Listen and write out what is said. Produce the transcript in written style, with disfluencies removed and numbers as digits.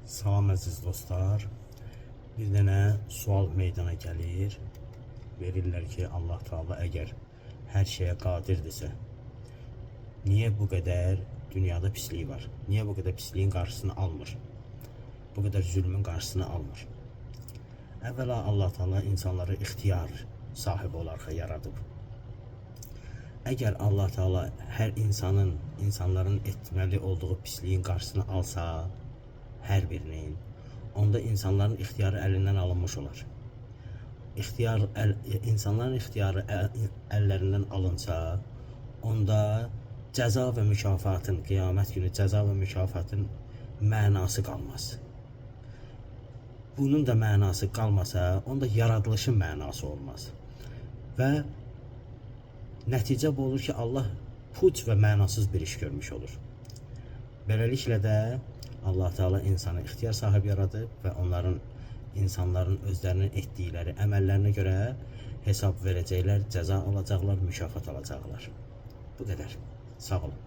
Salam əziz dostlar. Bir dənə sual meydana gəlir. Verirlər ki, Allah Taala əgər hər şeyə qadirdirsə, niyə bu qədər dünyada pislik var? Niyə bu qədər pisliyin qarşısını almır? Bu qədər zülmün qarşısını almır? Əvvəla Allah Taala insanları ixtiyar sahibi olaraq yaradıb. Əgər Allah Taala hər insanın, insanların etməli olduğu pisliyin qarşısını alsa, hər birinin, onda insanların ixtiyarı əlindən alınmış olar. İxtiyar insanların ixtiyarı əllərindən alınsa, onda cəza və mükafatın, qiyamət günü cəza və mükafatın mənası qalmaz. Bunun da mənası qalmasa, onda yaradılışın mənası olmaz. Və nəticə bu olur ki, Allah puç və mənasız bir iş görmüş olur. Beləliklə də Allah Teala insanı ixtiyar sahibi yaradıb və onların, insanların özlərinin etdikləri əməllərinə görə hesab verəcəklər, cəza alacaqlar, mükafat alacaqlar. Bu qədər. Sağ olun.